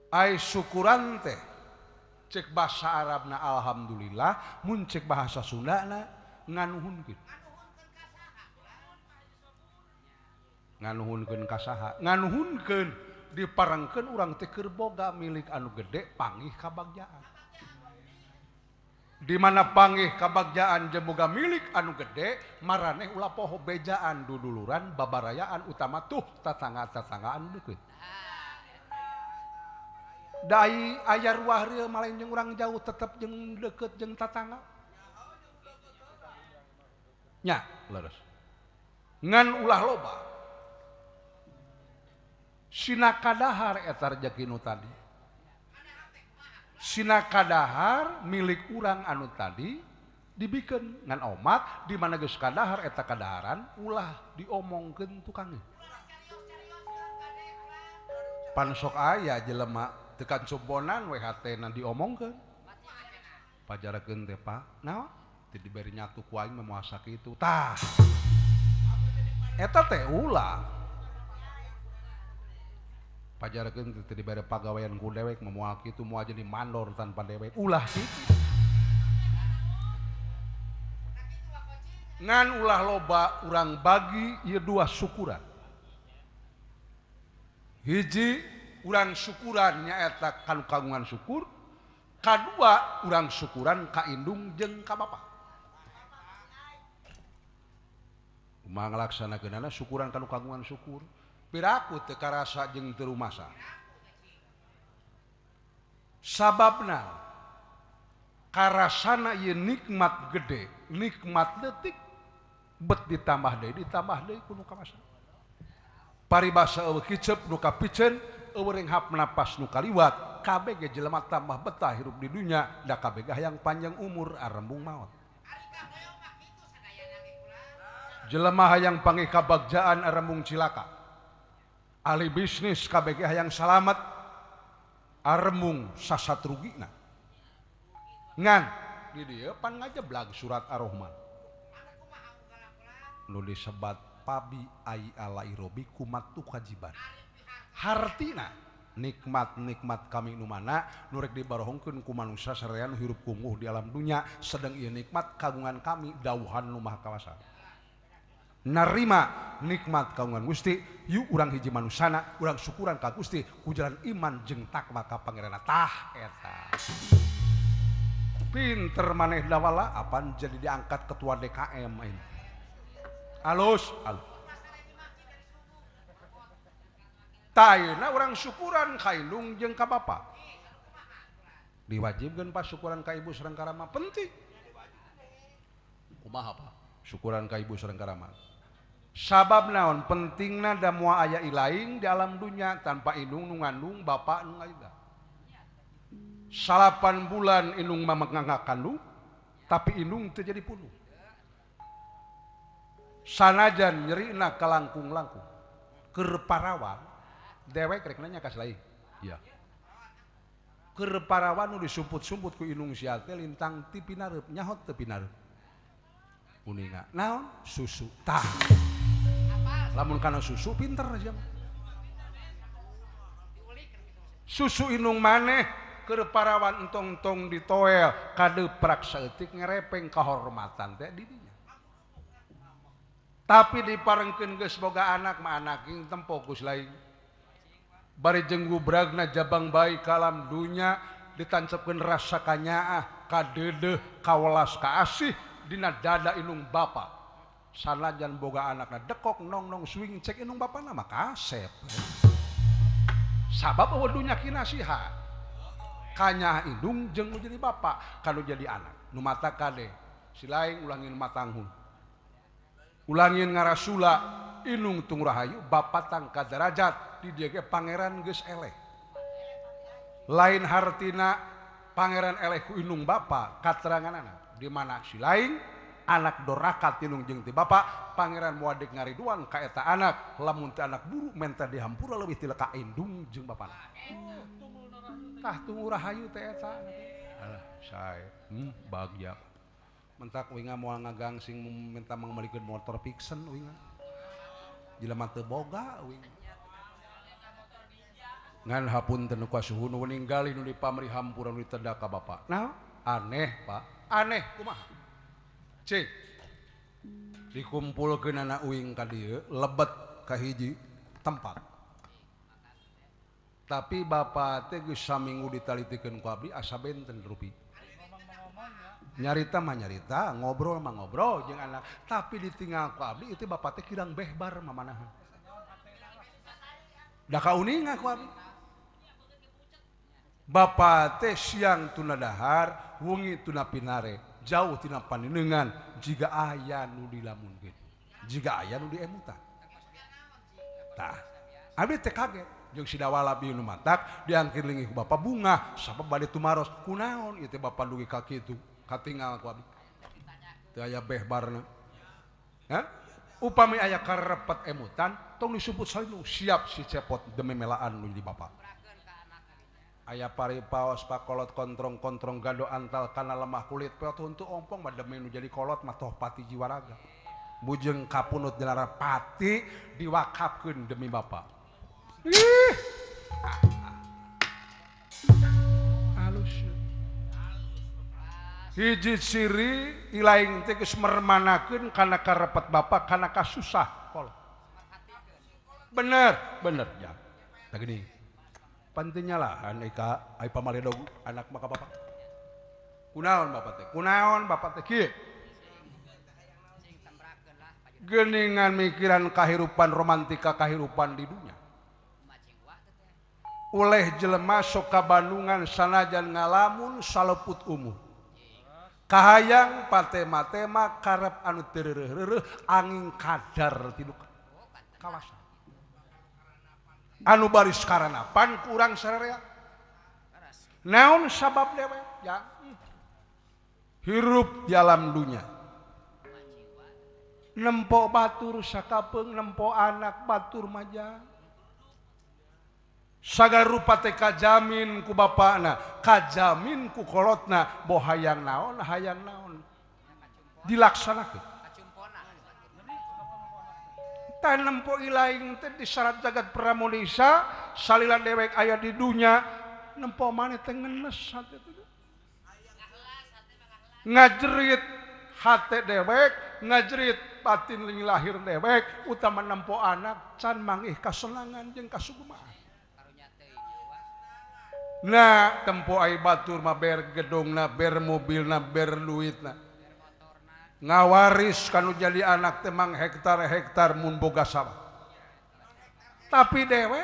Ai syukuran teh cek bahasa Arabna alhamdulillah, mun cek bahasa Sundana nganuhunkeun. Nganuhunkeun ka saha? Nganuhunkeun diparengkeun urang teh keur boga milik anu gede panggih kabagjaan. Di mana panggih kabagjaan jeung boga milik anu gede, maraneh ulah poho bejaan duduluran babarayaan utama tuh tatangga-tatanggaan deukeut. Dai aya ruah rieu malain jeung urang jauh tetep jeung deukeut jeung tatangga. Nya, leres. Ngan ulah loba. Sina kadahar eta rejeki nu tadi. Sina kadahar milik urang anu tadi dibikeun ngan omat di mana geus kadahar eta kadaharan ulah diomongkeun tukangna. Pan sok aya jelema tekan sobonan we hatena diomongkeun. Pajarakeun teh Pak, naon? Teu diberi nyatu ku aing mah moal sakitu. Tah. Eta teh ulah. Pajarakeun teh dibere pagawean ku dewek mah moal kitu, moal jadi mandor tanpa dewek. Ulah kitu. Ngan ulah loba urang bagi ieu dua syukuran. Hiji urang syukuran nyaeta kanu kagungan syukur, kadua urang syukuran ka indung jeung ka bapa. Kumaha ngalaksanakeunana syukuran kanu kagungan syukur. Piraku teu karasa jeung teu rumasa. Sababna karasana ieu nikmat gede, nikmat leutik bet ditambah deui ku nu kamasa. Paribasa eueuh kicep nu kapiceun, eueuh renghap napas nu kaliwat, kabeh ge jelema tambah betah hirup di dunya, da kabeh ge hayang panjang umur arembung maot. Jelema hayang panggih kabagjaan arembung cilaka. Ahli bisnis kabeh ge hayang salamet arembung sasat rugina. Ngan di dieu pan ngajeblag surat Ar-Rahman. Nu disebat pabi ai alai robi kumatu kajiban. Hartina nikmat-nikmat kami nu mana nu rek dibarohongkeun ku manusia saraya nu hirup kungguh di alam dunya sedang ieu nikmat kagungan kami dauhan nu Maha Kawasa. Narima nikmat kagungan Gusti, yuk urang hiji manusana, urang syukuran ka Gusti ku jalan iman jeung takwa ka Pangeranna. Tah eta. Pinter maneh dawala apan jadi diangkat ketua DKM ini. Alus, alus. Tayeuna urang syukuran ka indung jeung ka bapa. Diwajibkeun pas syukuran ka ibu sareng ka rama penting. Kumaha Pak? Syukuran ka ibu sareng ka rama. Sabab naon pentingna da moal aya ilaing di alam dunya tanpa indung nu ngandung bapa nu ngayuga. 8 bulan indung mah ngangkandung tapi indung teu jadi punduh. Sanajan nyerina kalangkung-langkung keur parawan dewek rek nanya ka lain. Iya. Keur parawan nu disumput-sumput ku indung sia teh lintang ti pinareup nyahot teu pinareup. Uninga naon susu tah. Lamun kana susu pinter sia mah. Susu indung maneh keur parawan entong-entong ditoel kadeprak saeutik ngerepeng kahormatan teh di dinya. Tapi diparengkeun geus boga anak mah anak ing tempo geus lain. Bari jeung gubragna jabang bayi ka alam dunya ditancepkeun rasa kanyaah, kadeudeuh, kawelas, kaasih dina dada indung bapa. Sanajan boga anakna dekok nong-nong swing cek indung bapana mah kasep. Sabab eueuh dunya kinasihat. Kanyaah indung jeung nu jadi bapa, kanu jadi anak. Nu mata kade silaing ulangin matanghun. Ulangin ngarasula indung tung rahayu bapa tangka derajat di dieu ge pangeran geus eleh. Lain hartina pangeran eleh ku indung bapa kateranganana di mana silaing anak doraka tinung jeung ti bapa pangeran moal deuk ngariduan ka eta anak lamun teh anak buru menta dihampura leuwih ti ka indung jeung bapana. Tah tunggu rahayu teh eta. Alah sae bagja. Mentak winga moal ngagangsing minta mangmelikeun motor Pixen winga. Jelema teu boga winga. Ngan hapunten ku asuhun nu ninggali nu dipamri hampura nu ditedak ka bapak. Nah, aneh Pak, aneh kumaha? Cik, dikumpulkeun anak uing ka dieu lebet ka hiji tempat. Tapi bapak teh geus saminggu ditalitikeun ku abdi asa benten rupi. Nyarita mah nyarita, ngobrol mah ngobrol jeung anak, tapi ditinggal ku abdi itu bapak teh kirang behbar mamanahan. Da kauninga ku abdi. Bapak teh siang tuna dahar, wengi tuna pinare, jauh tina panenengan jiga aya nu dilamunkeun, jiga aya nu diemutan. Tah, abdi teh kaget jeung si Dawala bi nu matak diangkir linggih ku bapak bunga, sabab bade tumaros, kunaon ieu teh bapak dugi ka kitu, katingal ku abdi. Teu aya behbarna. Hah? Upami aya karepet emutan, tong disebut salindung, siap si cepot demi melaan nu di bapak. Aya pari paos pakolot kontrong-kontrong gado antal kana lemah kulit peot huntu ompong mah demi nu jadi kolot mah toh pati jiwaraga. Bujeng kapunut jelara pati diwakafkeun demi bapak. Ih. Halus. Hiji ciri ilaing teh geus mermanakeun kana karepet bapak kana kasusah kolot. Bener, bener ya. Tah gini. Pentingnya lah eka ai pamaledog anak maka bapak. Kunaon bapak teh? Kunaon bapak teh kieu? Geningan mikiran kahirupan romantika kahirupan di dunia. Oleh jelema sok ka Bandungan sanajan ngalamun saleput umuh. Kahayang patema-tema karep anu teu reureuh-reureuh angin kadar ti kawasan. Anu baris karanapan kurang sararea. Naon sabab dewek? Ya. Hirup di alam dunia. Nempo batur sakapeung, nempo anak batur maja. Sagar rupa teh kajamin ku bapakna, kajamin ku kolotna, boh hayang naon, hayang naon. Dilaksanakeun. Tah nempo ilaing teh di syarat jagat Pramunisa, salila dewek aya di dunya, nempo maneh teh ngenes hate teh. Ngajerit hate dewek, ngajerit batin lahir dewek, utama nempo anak can mangih kasenangan jeung kasugumaan. Nah, tempo ai batur mah ber gedongna, ber mobilna, ber duitna. Ngawaris kanu jadi anak temang hektar-hektar mun boga sawah. Tapi dewek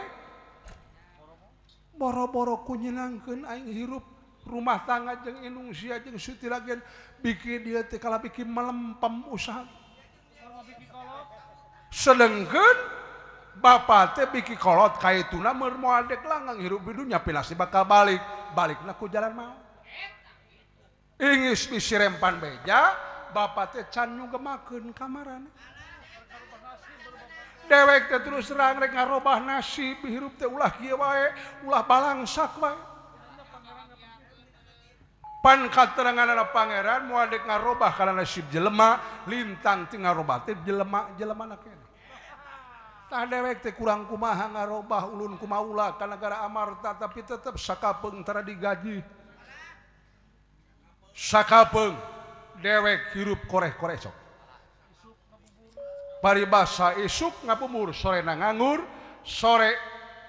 boro-boro ku nyenangkeun aing hirup rumah tangga jeung indung sia jeung sutiragen bikin dia teh kalah bikin melempem usaha. Sedengkeun bapak teh biki kolot kaituna meur moal dek langgang hirup di dunya pilasi bakal balik, balikna ku jalan maot. Ingis bisi rempan beja bapak teh can nyugemakeun kamarana. Dewek teh terus terang rek ngarobah nasib hirup teh ulah kieu wae, ulah balangsak wae. Pan kateranganana pangeran moal dek ngarobah kana nasib jelema, lintang ti ngarobah teh jelema-jelemana keneh. Tah dewek teh kurang kumaha ngarobah ulun kumaula ka nagara Amarta tapi tetep sakapeung tara digaji. Sakapeung dewek hirup koreh-koreh sok. Paribasa isuk ngapumur, sore na nganggur, sore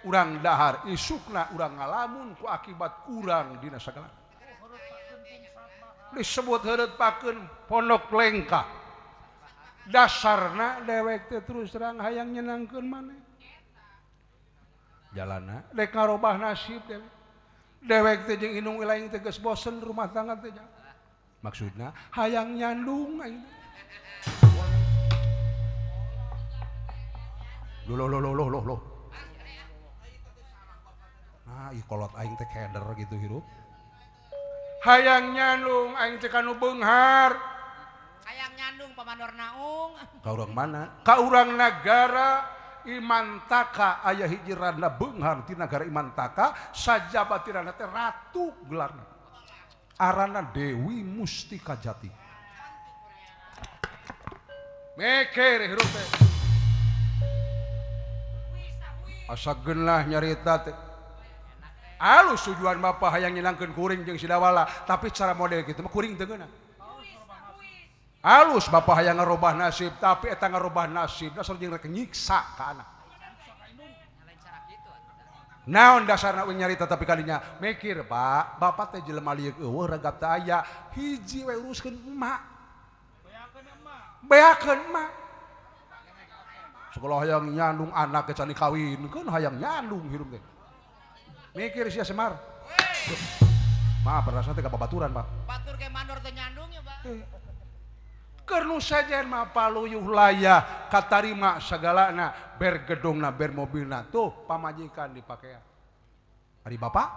urang dahar, isukna urang ngalamun ku akibat kurang dina sagala. Disebut heureut pakeun pondok lengkah. Dasarna dewek teh terus terang hayang nyenangkeun maneh. Jalana dek ngarobah nasib dewek. Dewek teh jeung indung ilaing teh geus bosen rumah tangga teh. Maksudna hayang nyandung aing. Loh loh loh loh loh loh. Nah, ih kolot aing teh keder gitu hirup. Hayang nyandung aing teh kanu beunghar. Hayang nyandung pamandor naung. Ka urang mana? Ka urang nagara Imantaka aya hiji randa beunghar ti nagara Imantaka sajabatirana teh ratu gelarna. Arana Dewi Mustika Jati. Meker hirup teh. Asa geunah nyarita teh. Alus tujuan bapak hayang nyilangkeun kuring jeung si Dawala, tapi cara model kitu mah kuring teu ngeunah. Alus bapak hayang ngarobah nasib, tapi eta ngarobah nasib dasar jeung rek nyiksa ka anak. Naon dasarna uing nyarita tapi kalinya mikir Pak, bapak teh jelema lieuk eueuh ragap teu aya, hiji we uruskeun emak. Beakeun emak. Sekolah hayang nyandung anak can dikawinkeun hayang nyandung hirup teh. Mikir sia Semar. Maaf rasana teh ka babaturan, Pak. Batur ke mandor teh nyandung ya, Pak. Keur nu sejen mah paluyuh layah katarima sagalana ber gedongna ber mobilna tuh pamajikan dipakean. Ari bapak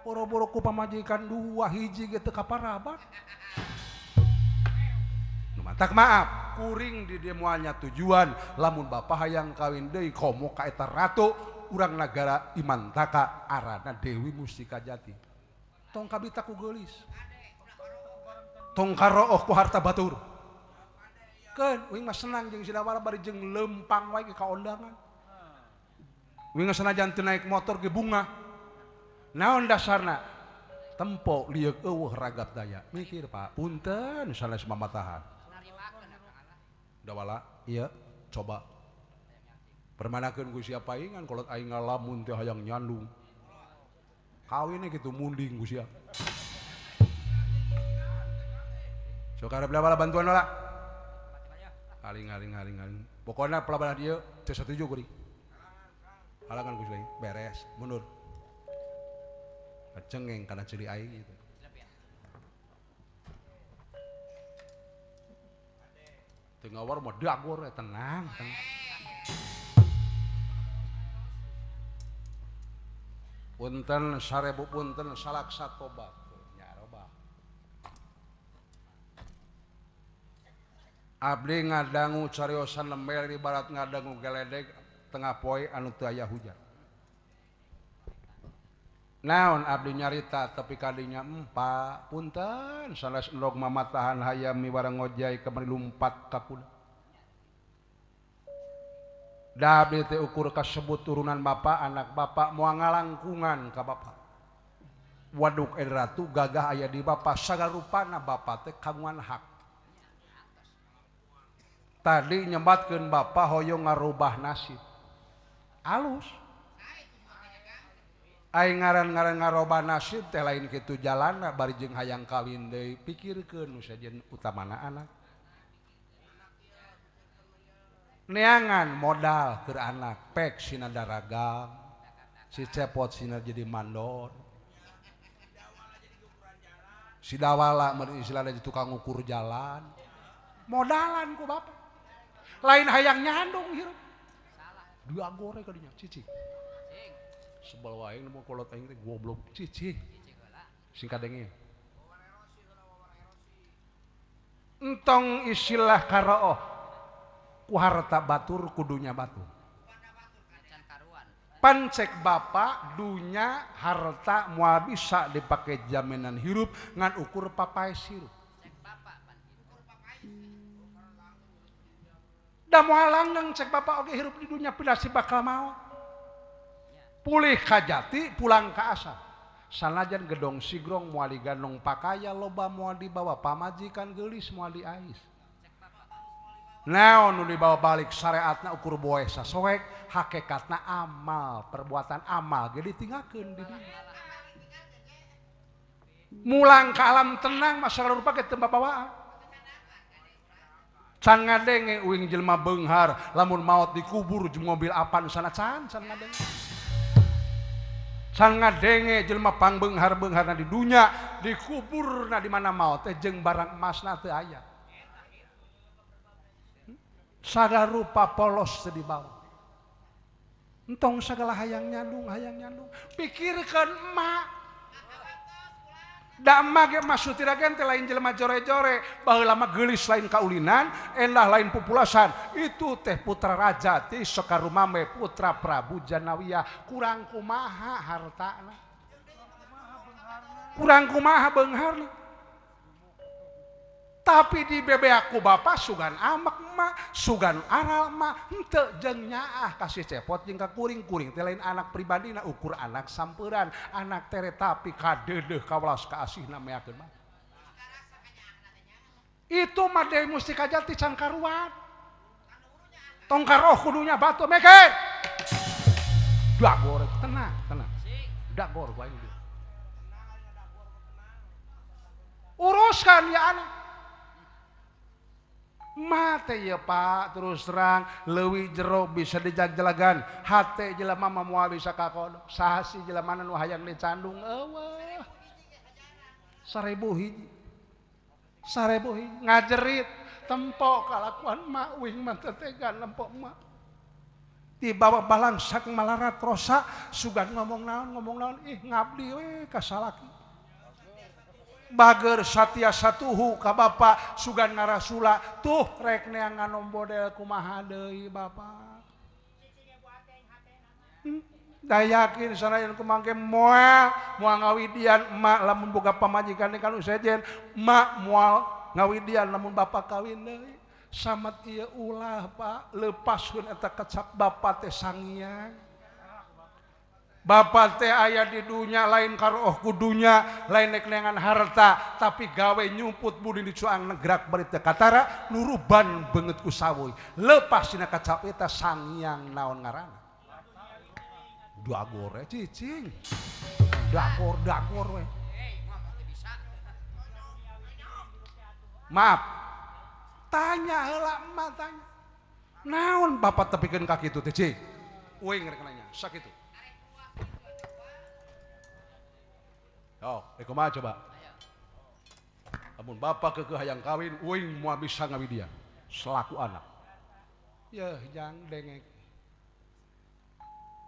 boro-boro ku pamajikan dua hiji ge teu kaparaban. Nu matak maaf kuring di dieu moal nya tujuan lamun bapak hayang kawin deui komo ka eta ratu urang nagara Imantaka arana Dewi Mustika Jati. Tong kabita ku geulis. Tong karooh ku harta batur. Keun uing mah senang jeung si Dawala bari jeung lempang wae ka ondangan. Uing mah sanajan teu naik motor ge bunga. Naon dasarna? Tempo lieuk eueuh ragap daya. Mikir Pak, punten sanes mamatahan. Dawala, iya coba. Permanakeun ku sia paingan kolot aing ngalamun teh hayang nyandung. Kawinnya kitu munding ku sia. Sok arep bala bantuan lah. Aling aling aling aling. Pokona pelabalah dieu teu satuju kuring. Halangan ku sia beres, mundur. Kacengeng kana ceuli aing gitu. Teu ngawar mah dagor tenang, tenang. Punten sarebu punten salaksa tobat. Abdi ngadangu cariosan lember di barat ngadangu geledeg tengah poe anu teu aya hujan. Naon abdi nyarita tapi kadinya empa punten sanes endog mamatahan hayam miwarang ngojay kamari lumpat ka kuda. Da abdi teh ukur kasebut turunan bapak anak bapak moal ngalangkungan ka bapak. Waduk Ratu gagah aya di bapak sagarupana bapak teh kagungan hak. Tadi nyebatkeun bapak hoyong ngarubah nasib. Alus. Aing ngaran-ngaran ngarubah nasib teh lain kitu jalanna bari jeung hayang kawin deui pikirkeun nu sejen utamana anak. Neangan modal keur anak pek sina daragang, si Cepot sina jadi mandor. Si Dawala mun istilahna jadi tukang ukur jalan. Modalan ku bapak. Lain hayang nyandung hirup. Dua gore kadinya cicing. Sebel wae nu kolot aing teh goblok cicing. Sing kadenge. Entong istilah karooh ku harta batur kudunya batur. Pancek bapak dunya harta moal bisa dipake jaminan hirup ngan ukur papaes hirup. Da moal langgeng cek bapak oge hirup di dunia pilasi bakal maot. Pulih ka jati pulang ka asal. Sanajan gedong sigrong moal digandong pakaya loba moal dibawa pamajikan geulis moal diais. Naon nu dibawa balik syariatna ukur boe sasoek hakikatna amal perbuatan amal ge ditinggalkeun di dunia. Mulang ka alam tenang masalah rupa ge teu babawaan. Can ngadenge uing jelema beunghar lamun maot dikubur jeung mobil apan sana can can ngadenge. Can ngadenge jelema pangbeunghar-beungharna di dunya dikuburna di mana maot teh jeung barang emasna teu aya. Sagala rupa polos teu dibawa. Entong sagala hayang nyandung hayang nyandung. Pikirkeun emak. Da emak ge maksud tiragen teh lain jelema jore-jore, baheula mah geulis lain kaulinan, endah lain pupulasan. Itu teh putra raja ti Sekarumame putra Prabu Janawiyah, kurang kumaha hartana. Kurang kumaha beungharna. Tapi di bebe aku bapak sugan amek mah, sugan aral mah, henteu jeung nyaah kasih cepot jeung ka kuring-kuring teh lain anak pribadi na ukur anak samperan, anak tere tapi kadeudeuh kawelas kaasihna meakeun mah. Itu mah Dewi Mustika Jati can karuan. Tong karoh kudunya batu meke. Dagor tenang, tenang. Dagor gua ini. Uruskan ya anak. Mate ya Pak, terus terang leuwih jero bisa dijagjelagan, hate jelema mah moal bisa kakodok, saha sih jelema nu hayang dicandung eueuh. 1000 hiji. 1000 hiji ngajerit tempo kalakuan mak uing mah teu tega nempo mak. Dibawa balangsak malarat rosa sugan ngomong naon ih ngabdi we ka salaki. Bager satya satuhu ka bapa sugan ngarasula tuh rek neangan nombodel kumaha deui bapa. Da yakin sanajan kumangke moal moal ngawidian emak lamun boga pamajikan ka nu sejen emak moal ngawidian lamun bapa kawin deui. Samet ieu ulah Pak lepaskeun eta kecap bapa teh sangiang. Bapak teh aya di dunya lain karoh ku dunya lain nek neangan harta tapi gawe nyumput budi di cuang negrak bari teu katara nuruban beungeut ku sawuy lepas dina kacap eta sangiang naon ngaranna dagor cicing dagor dagor we. Maaf tanya heula emak tanya naon bapak tepikeun ka kitu teh cing uing rek nanya sakitu. Oh, kumaha coba? Lamun bapak keukeuh hayang kawin, uing moal bisa ngawidian selaku anak. Yeuh jang dengek.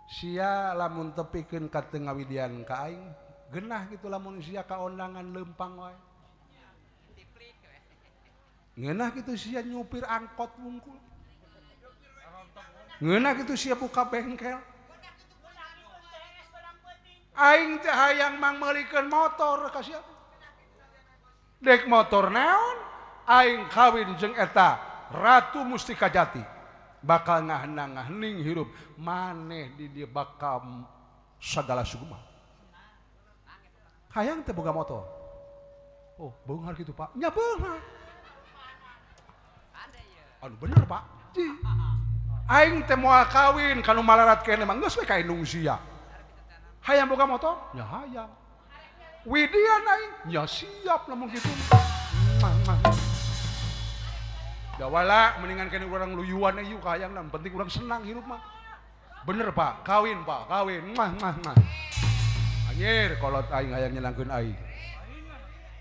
Sia lamun tepikeun ka teu ngawidian ka aing, geunah kitu lamun sia kaondangan leumpang wae. Ngeunah kitu sia nyupir angkot wungkul. Ngeunah kitu sia buka bengkel. Aing teh hayang mangmeulikeun motor ka sia. Dek motor naon? Aing kawin jeung eta Ratu Mustika Jati. Bakal ngahenang-ngahening hirup maneh di dieu bakal sagala sugema. Hayang teh boga motor. Oh, beunghar kitu Pak. Nya beunghar. Anu bener Pak. Ji. Aing teh moal kawin ka nu malarat keneh mah geus we ka indung sia. Hayang boga motor? Ya hayang. Widian aing? Ya siap lamun kitu. Da wala mendingan kene urang luyuan ieu ka hayangna, penting urang senang hirup mah. Bener Pak, kawin Pak, kawin. Mah mah mah. Anjir kolot aing hayang nyenangkeun aing.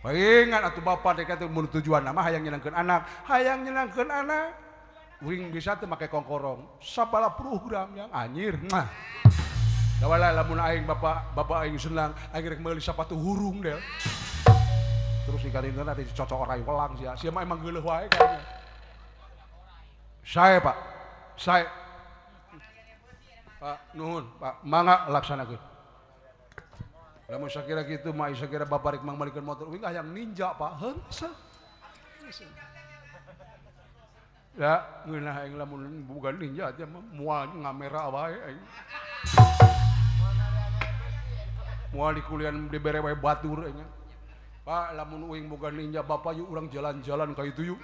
Paingan atuh bapak teh kitu mun tujuanna mah hayang nyenangkeun anak, hayang nyenangkeun anak. Uing bisa teu make kongkorong, sabala program yang anjir. Mah. Dawala lamun aing bapak bapak aing senang aing rek meuli sapatu hurung del. Terus ikan nanti cocok orai welang sia. Sia mah emang geuleuh wae kayaknya. Saya Pak, saya Pak nuhun Pak, mangga laksanakeun. Lamun sakira kitu mah sakira bapak rek mangmalikeun motor uing hayang ninja Pak. Heuh. Ya ngeunah aing lamun boga ninja teh mah moal ngamera wae aing. Moal di kulian dibere wae batur nya. Pak lamun uing boga ninja bapak yuk urang jalan-jalan ka itu yuk.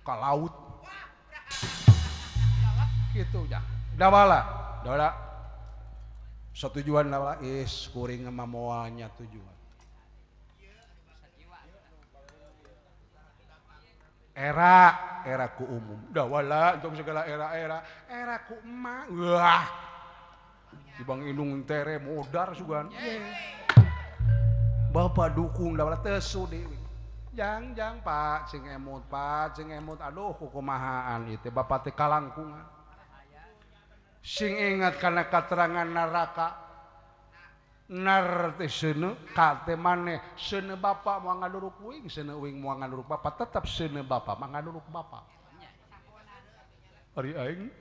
Ka laut. Kitu ya. Dawala, dawala. Satujuan dawala is kuring mah moalnya tujuan. Era, era ku umum. Dawala untuk segala era-era, era ku emak. Wah. Di Bang Indung tere modar sugan. Bapak dukung dawala tesu deui. Jang jang Pak sing emut Pak sing emut aduh kukumahaan ieu teh bapak teh kalangkungan. Sing ingat kana katerangan neraka. Nar teh seuneu ka teh maneh seuneu bapak moal ngaduruk uing seuneu uing moal ngaduruk bapak tetep seuneu bapak mah ngaduruk bapak. Ari aing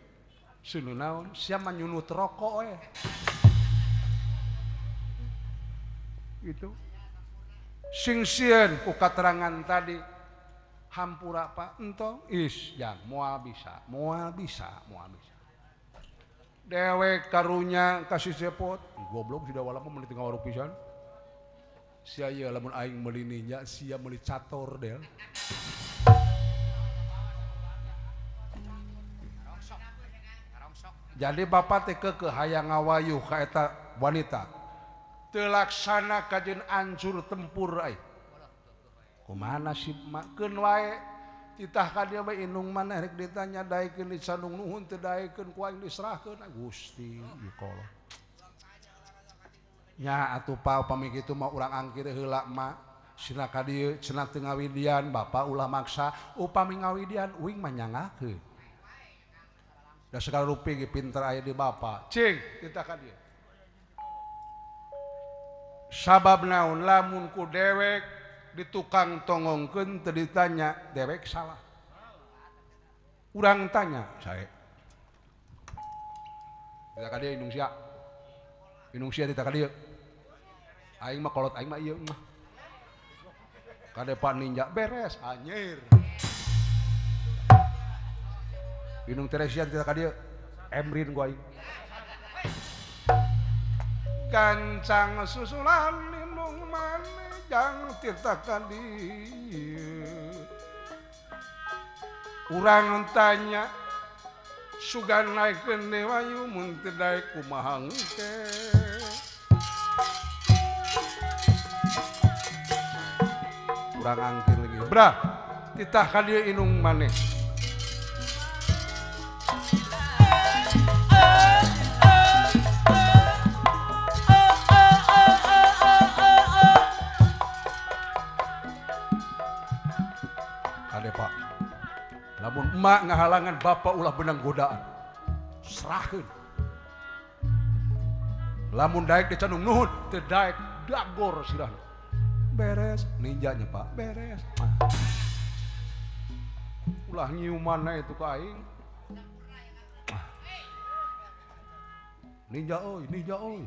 seuneu naon sia mah nyunut rokok we. Gitu. Sing sieun ku katerangan tadi Hampura Pak entong is jang moal bisa moal bisa moal bisa. Dewek karunya kasih cepot goblok sudah wala mah meuli ngawaruk pisan. Sia ieu lamun aing meuli ninja sia meuli cator del. Jadi bapak teh keukeuh hayang ngawayuh ka eta wanita. Teu laksana kajeun ancur tempur ai. Kumaha nasib mak keun wae titah ka dieu bae indung maneh rek ditanya daekeun dicandung nuhun teu daekeun ku aing diserahkeun Gusti ieu kolot. Nya atuh pa upami kitu mah urang angkir heula mak sina ka dieu cenah teu ngawidian bapak ulah maksa upami ngawidian uing mah nyangakeun. Da sagala rupi ge pinter aya di bapak. Cing titah ka dieu. Sabab naon lamun ku dewek di tukang tongongkeun teu ditanya dewek salah. Urang tanya sae. Titah ka dieu indung sia. Indung sia titah ka dieu. Aing mah kolot aing mah ieu mah. Kade Pak Ninja beres anjir. Indung Teresia titah ka dieu. Emrin ku aing. Gancang susulan indung maneh jang titah ka dieu. Urang tanya sugan naikeun dewayu mun teu daek kumaha engke. Urang angkir lagi. Brah, titah ka dieu indung maneh. Kade Pak. Lamun emak ngahalangan bapak ulah benang godaan. Serahkeun. Lamun daek dicandung nuhun, teu daek dagor sirahna. Beres ninjanya Pak, beres. Ulah nyiuman itu ka aing. Ninja euy, ninja euy.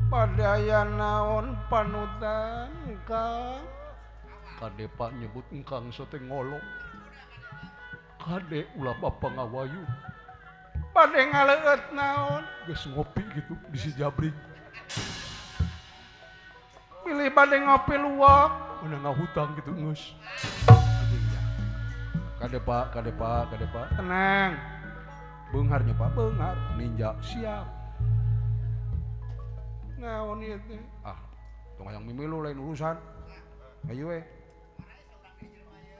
Padaya naon panutan Kang. Kade Pak nyebut engkang sote ngolok. Kade ulah bapak ngawayu. Bade ngaleueut naon geus ngopi gitu di si Jabrik. Pilih bade ngopi luwak, meunang ngahutang gitu geus. Kade Pak, kade Pak, kade Pak, tenang. Beungharnya Pak, beunghar, ninja siap. Naon ieu teh? Ah, tong hayang mimilu lain urusan. Ayo we.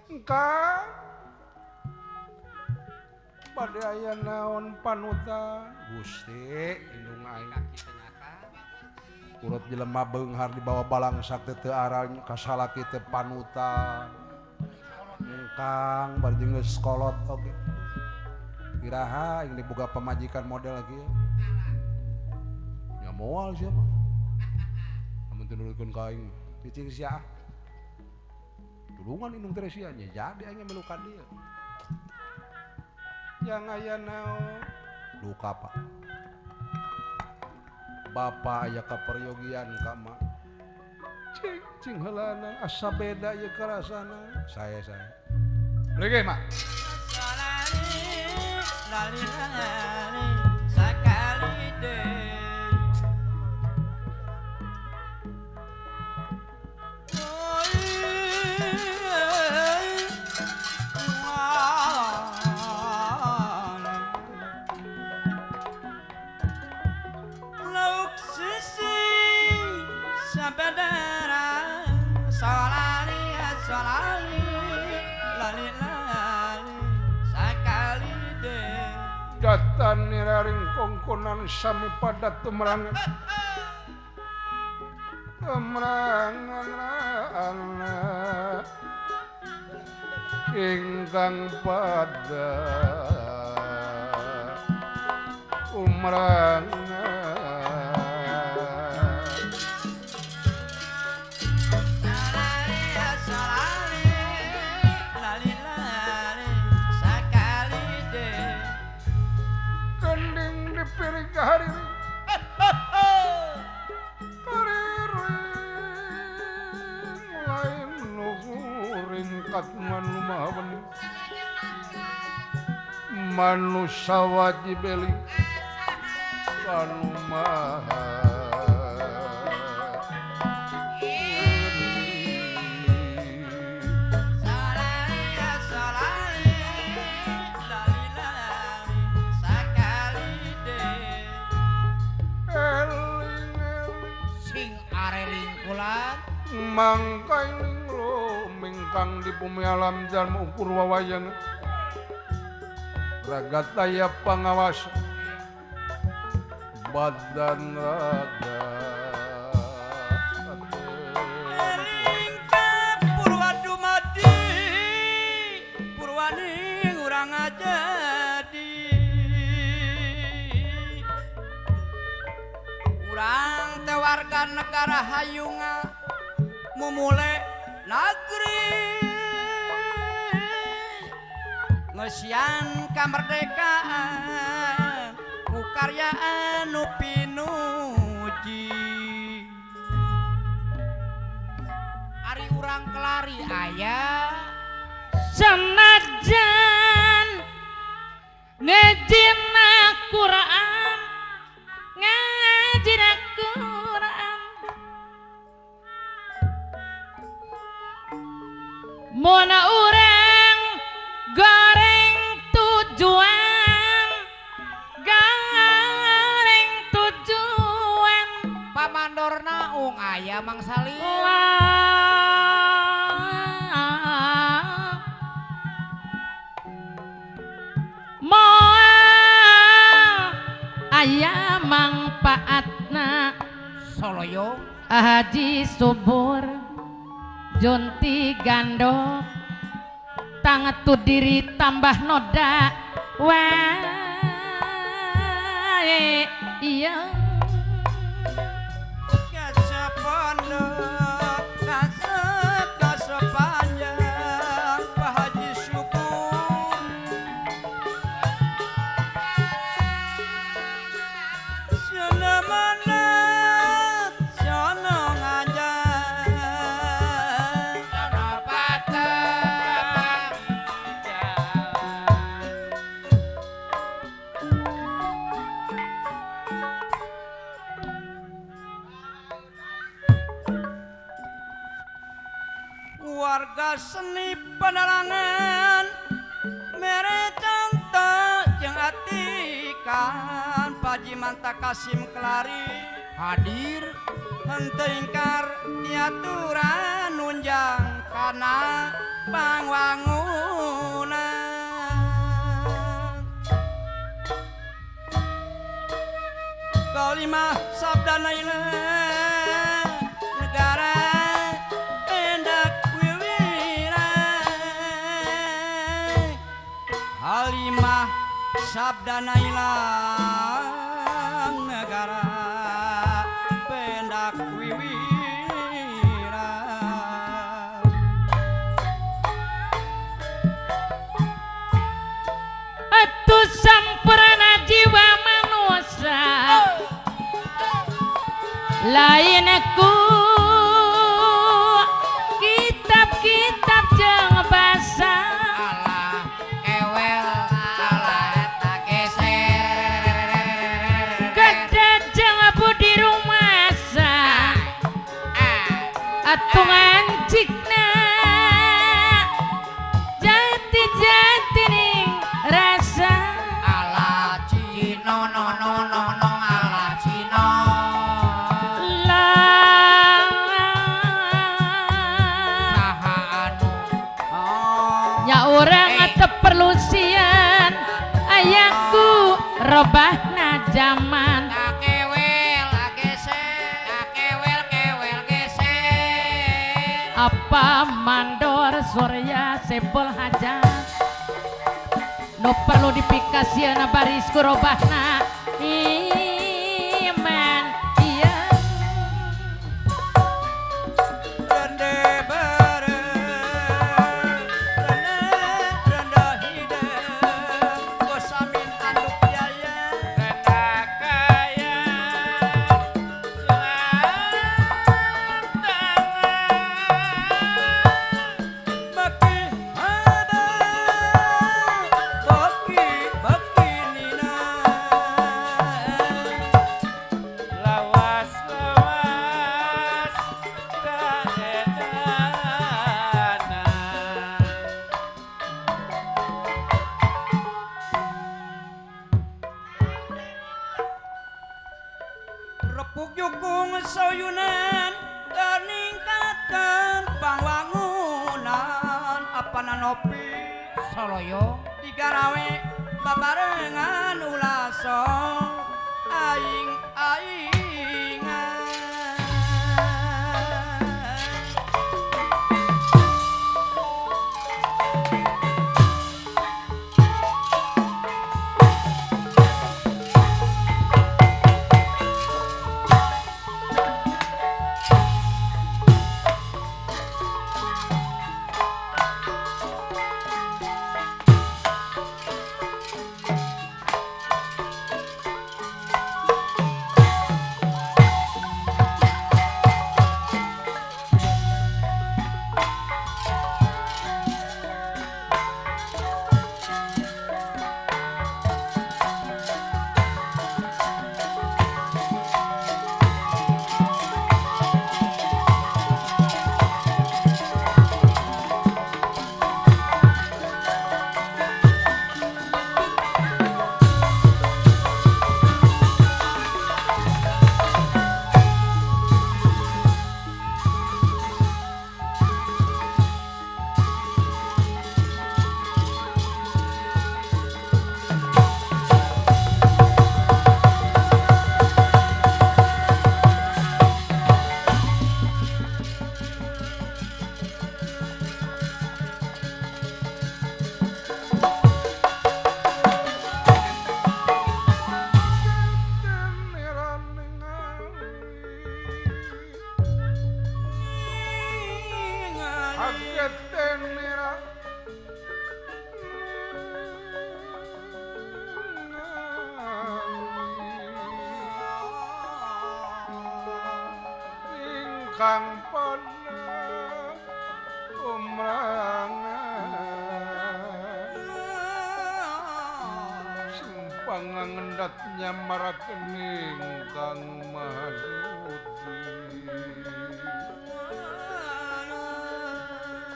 Engkang bade aya naon panutan Gusti indung aing. Urut jelema beunghar dibawa balangsak teh teu arang kasalaki teh panutan. Engkang bari jeung geus kolot oge. Iraha aing diboga pamajikan model kieu. Nya moal sia mah. Amun teu nurutkeun ka aing, cicing sia. Tulungan indung Teresia nya jadi aing melukan dia. Yang aya naon duka Pak. Bapak aya kaperyogian ka mak. Cing cing heulana asa beda ieu karasana. Sae sae. Leugeih mak. Lali lali sakali deui. Datan niraring kongkonan sami padat tumrangan tumrangan ingkang padat umrangan. Manusa wajib eling kanu maha mangkailing lumingkang di bumi alam jalma ukur wawayang raga taya pangawas badan raga eling ka purwa dumadi purwaning urang jadi urang teh warga negara hayunga mumule negeri ngesian kemerdekaan ku karya anu pinuji ari urang kelari aya senajan ngejina Quran ngajina Quran mona urang goreng tujuan goreng tujuan pamandor naung aya Mang Salim moal aya mangpaatna soloyong haji subur junti gandok tangetu diri tambah noda wae iya kasepondok kasep kasepanjang Pak Haji Syukur sono mana sono ngajak sono pateng warga seni penerangan mere contoh jeung atikan Paji Manta Kasim Kelari hadir henteu ingkar tiaturan nunjang kana pangwangunan kalimah sabda naila negara endak wiwira halimah sabda nailang negara pendak wiwira atuh sampurna jiwa manusia lain ku kitab-kitab jeung basa alah kewel alah eta geser gede jeung budi rumasa atuh ngancikna jati-jati ning rasa ala cino no no no no ala cino lah saha anu nya urang teu perlu sieun ayaku robahna jaman kewel geser kewel kewel geser apa mandor surya sebol hajat no perlu dipikasieun baris ku robahna iman iya rende bare rende rende hideung kosamin anduk jaya renda kaya baki hada baki baki Repuk jukung soyunan ningkatkeun pangwangunan apana nopi Soloyo digarawe babarengan ulah sok aing-aingan. Ingkang pada umrangan sumpah ngendat nyamaraken ingkang maha suci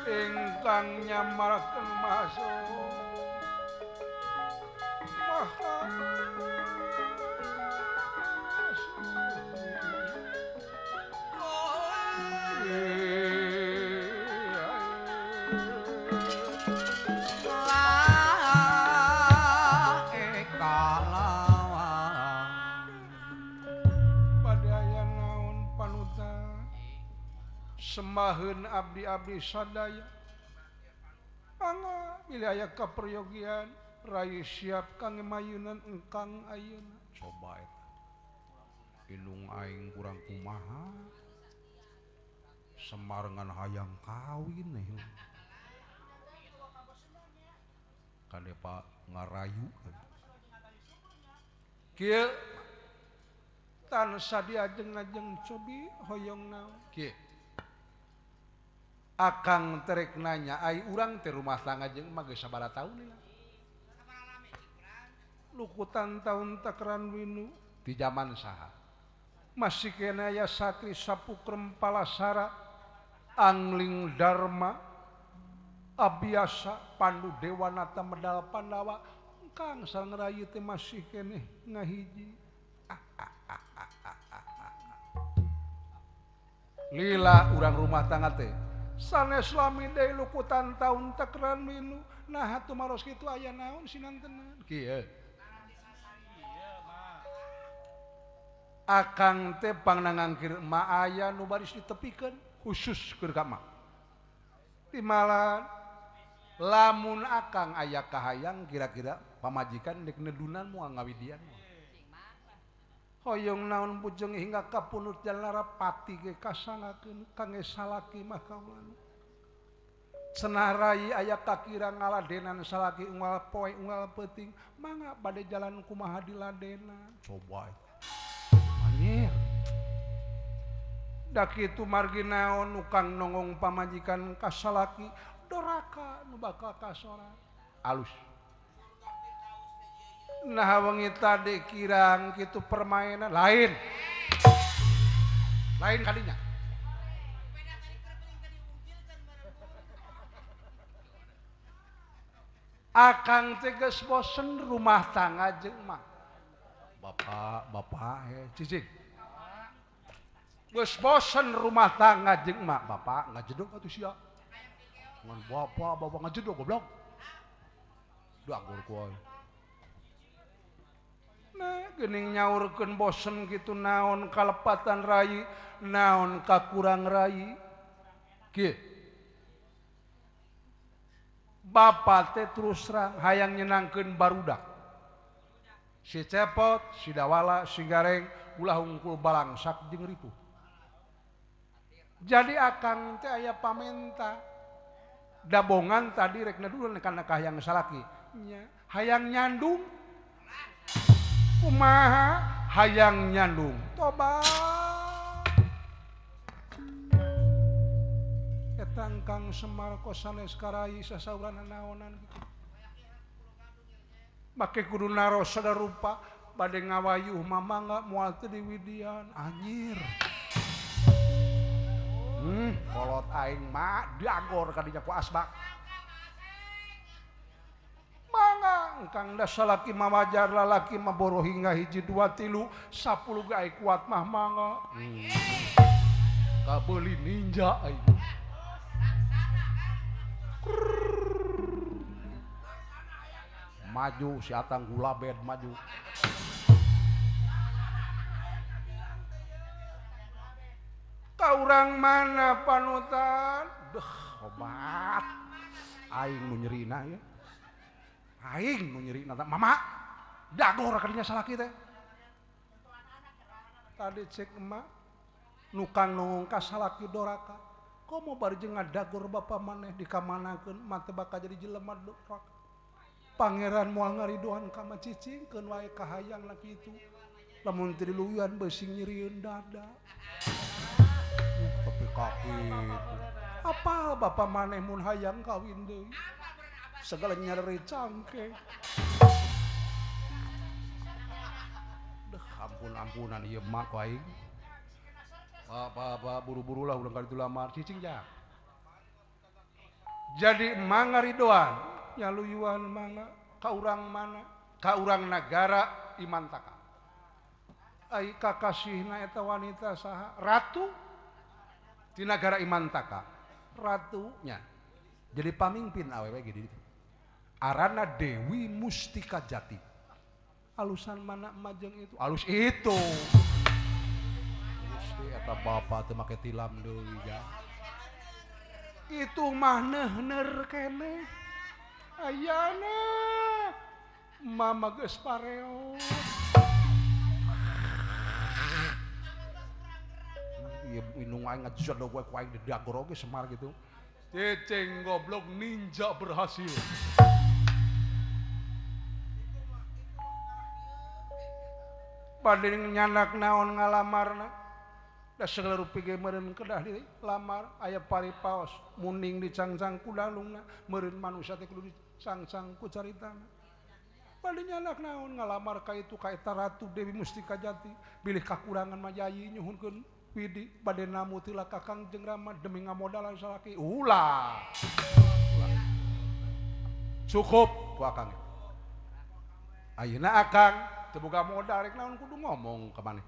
ingkang nyamaraken maha semaheun abdi-abdi sadaya mangga bilih aya kaperyogian rai siap kangge mayunan engkang ayeuna coba eta indung aing kurang kumaha semarengan hayang kawin nih kade pak ngarayu kieu tansah diajeng-ajeng cobi hoyong naon kieu akang terek nanya ai urang teh rumah tangga jeung mah geus sabaraha taun lila lukutan taun takeran winu di zaman saha masih kena aya satri sapukrem palasara angling dharma abiasa pandu dewanata medal pandawa kang sareng rayi teh masih keneh ngahiji. Lila urang rumah tangga teh sanes lami deui lukutan taun takeran winu nah tumaros kitu aya naon sinantenan kieu akang teh pangnangangkir ma aya nu baris ditepikeun khusus keur ka ma timalan lamun akang aya kahayang kira-kira pamajikan dek nedunan moal ngawidian hoyong naon bujeng hingga kapunut jalara pati ge kasangakeun kangge salaki mah kaula cenah rai aya kakira ngaladenan salaki unggal poe unggal peuting mangga bade jalan kumaha diladenan coba anjir da kitu margi naon nu kang nongong pamajikan ka salaki doraka nu bakal kasora alus. Nah wengi tadi kirang kitu permainan lain lain kalinya akang teh geus bosen rumah tangga jeung mah bapak bapak cicing Geus bosen rumah tangga jeung emak bapak ngajedog atuh sia. Ngan bapak bapak ngajedog goblok. Dagor ku aing. Nah, geuning nyaurkeun bosen kitu naon kalepatan rai, naon kakurang rai. Kieu. Bapak teh terus terang hayang nyenangkeun barudak. Si Cepot, si Dawala, si Gareng ulah hungkul balangsak jeung ripuh. Jadi akang teh aya pamenta. Dabongan tadi rek dulu kana kahayang salaki. Nya, hayang nyandung. Kumaha hayang nyandung? Tobat. Eta Kang Semar kosanes karai sasauran naonan kitu. Make kudu naros sadarupa bade ngawayuh mamangga moal teu diwidian anjir. Kolot aing mah diagor kadinya ku asbak. Mangga engkang da salaki mah wajar lalaki mah boro hingga 1 2 3 10 ge aing kuat mah mangga. Kabeuli ninja aing. Maju si Atang gulabed maju. Ka urang mana panutan? Deh, obat. Aing nu nyerina ya. Aing nu nyerina mama. Dagor kadinya salaki teh. Tadi cek emak nukang nongong ka salaki doraka. Komo bari jeung ngadagor bapa maneh dikamanakeun mah teu bakal jadi jelema doraka. Pangeran moal ngaridoan ka mah cicingkeun wae kahayang na kitu. Lamun teu diluyuan beusi nyerieun dada. Tapi kaki itu. Apa bapak maneh mun hayang kawin deui? Segala nyeri cangkeng. Deh, ampun-ampunan ieu mak ku aing. Bapak buru-buru lah urang kali itu lamar cicing ja. Jadi mangaridoan nyaluyuan mangga ka urang mana? Ka urang nagara Imantaka. Ai kakasihna eta wanita saha? Ratu di nagara Imantaka. Ratunya jadi pamimpin awewe ge di ditu. Arana Dewi Mustika Jati. Alusan mana majeng itu? Alus itu. Gusti eta bapa teu make tilam deui ja. Itu mah neuhner keneh. Ayana mama geus pareo. Ieu indung aing ngajodog we ku aing didagor oge Semar gitu. Ceceng goblok ninja berhasil. Bade nyanak naon ngalamarna. Da segala rupi ge meureun kedah dilamar aya paripaos muning dicangcang ku dalungna meureun manusia teh kudu dicangcang ku caritana. Bade nyanak naon ngalamar ka itu ka eta Ratu Dewi Mustika Jati bilih kakurangan mah yayi nyuhunkeun widi bade namu teu kakang jeung rama demi ngamodalan salaki ulah. Cukup ku akang. Ayeuna akang teu boga modal rek naon kudu ngomong ka maneh.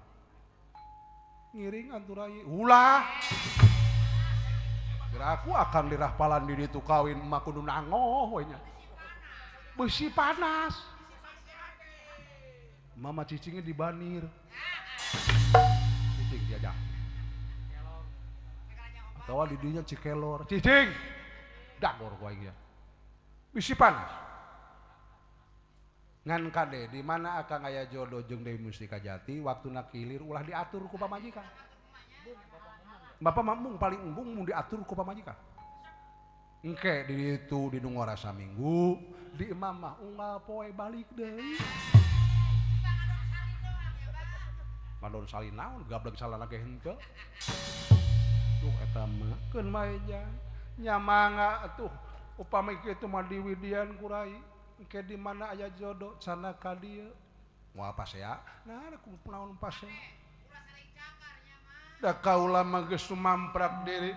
Ngiring anturai ulah. Kira aku akang dirahpalan di ditu kawin mah kudu nangoh we nya. Beusi panas. Mama cicingnya dibanir. Cicing diajak. Atawa di dinya cikelor. Cicing. Dagor ku aing ya. Bisi panas. Ngan kade di mana akang aya jodoh jeung Dewi Mustika Jati waktuna kilir ulah diatur ku pamajikan. Bapak mah paling embung mun diatur ku pamajikan. Engke di ditu di nu ngora saminggu, di imam mah unggal poe balik deui. Madon salin naon gablek salana ge henteu. Duh eta mah keun bae ja. Nya mangga atuh upami kitu mah diwidian ku rai. Engke di mana aya jodoh sana ka dieu. Moal pasea. Nah ku naon pasea. Da kaula mah geus sumamprak diri.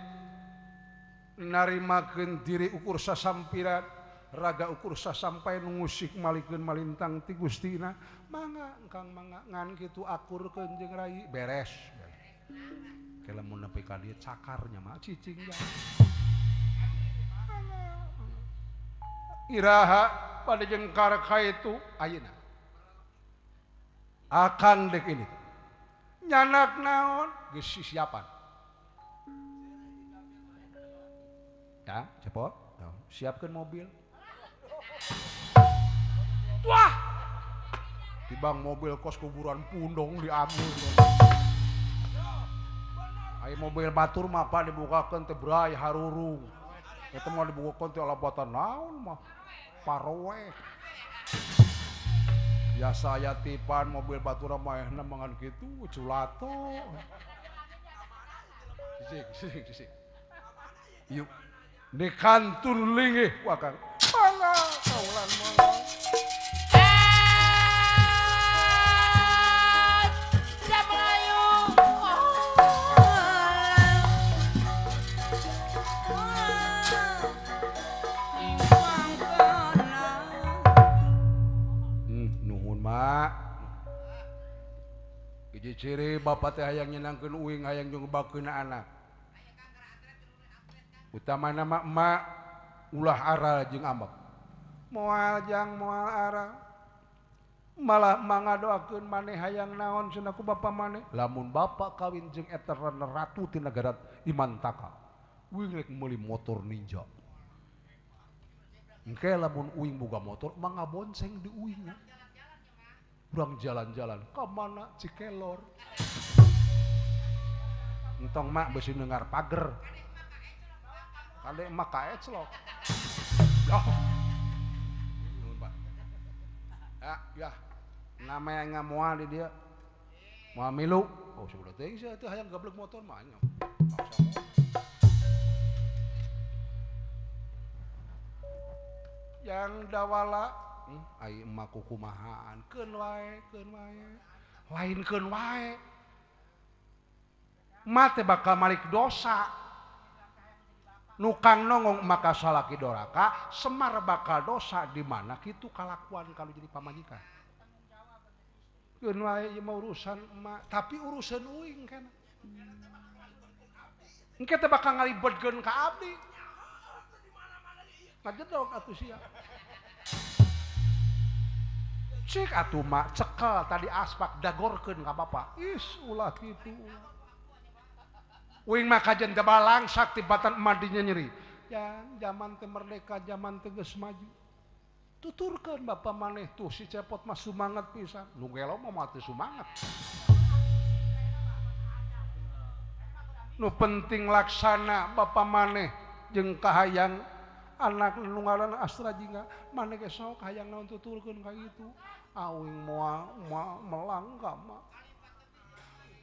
Narimakeun diri ukur sasampiran, raga ukur sasampai nu ngusik malikeun malintang ti Gustina. Mangga engkang mangga ngan kitu akurkeun jeung rai beres. Ke lamun nepi ka dieu cakarnya mah cicing ya. Iraha pada jengkar ka itu ayeuna. Akang dek ini. Nyanak naon geus sisiapan. Ya, cepot. Siapkan mobil. Wah. Tibang mobil kos kuburan pundong diambil. Ai mobil batur mah pak dibukakeun teh bray harurung. Eta mah dibukakeun teh alabatan naon mah parowe. Biasa aya tipan mobil batur mah ehna mangan kitu culato. Sisik sisik sisik. Yuk di kantun linggih ku akang. Mangga kaulan mangga. Hiji ciri bapak teh hayang nyenangkeun uing hayang jeung ngebakeun anak. Utamana mah emak ulah aral jeung ambek. Moal jang moal aral. Malah mangadoakeun maneh hayang naon cenah ku bapa maneh. Lamun bapak kawin jeung eta ratu ti nagara Imantaka. Uing rek meuli motor Ninja. Engke lamun uing boga motor mah ngabonceng di uingnya. Urang jalan-jalan ka mana Cikelor. Entong mak besi dengar pager. Kade emak kaeclok. Loh. Nuhun, Pak. Ya, ya. Nama yang ngamoal di dia. Moal milu. Oh, sudah teuing sia teh hayang gablek motor mah nya. Yang dawala ai emak kukumahaan keun wae lain keun wae emak teh bakal malik dosa nukang nongong maka salaki doraka Semar bakal dosa di mana kitu kalakuan kalau jadi pamajikan keun wae ieu mah urusan emak tapi urusan uing kan engke teh bakal ngalibetkeun ka abdi ngajedog atuh sia. Cik atuh mak cekel tadi aspak dagorkeun ka bapak. Is ulah kitu. Uing mah kajen teh balangsak tibatan emak dinya nyeri. Ya zaman teh merdeka, zaman teh geus maju. Tuturkeun bapak maneh tuh si Cepot mah sumanget pisan. Nu gelo mah mah teu sumanget. Nu penting laksana bapak maneh jeung kahayang anak nu ngaranna Astra Jingga maneh ge sok hayang naon tuturkeun ka kitu. Awing moal melang ka mak.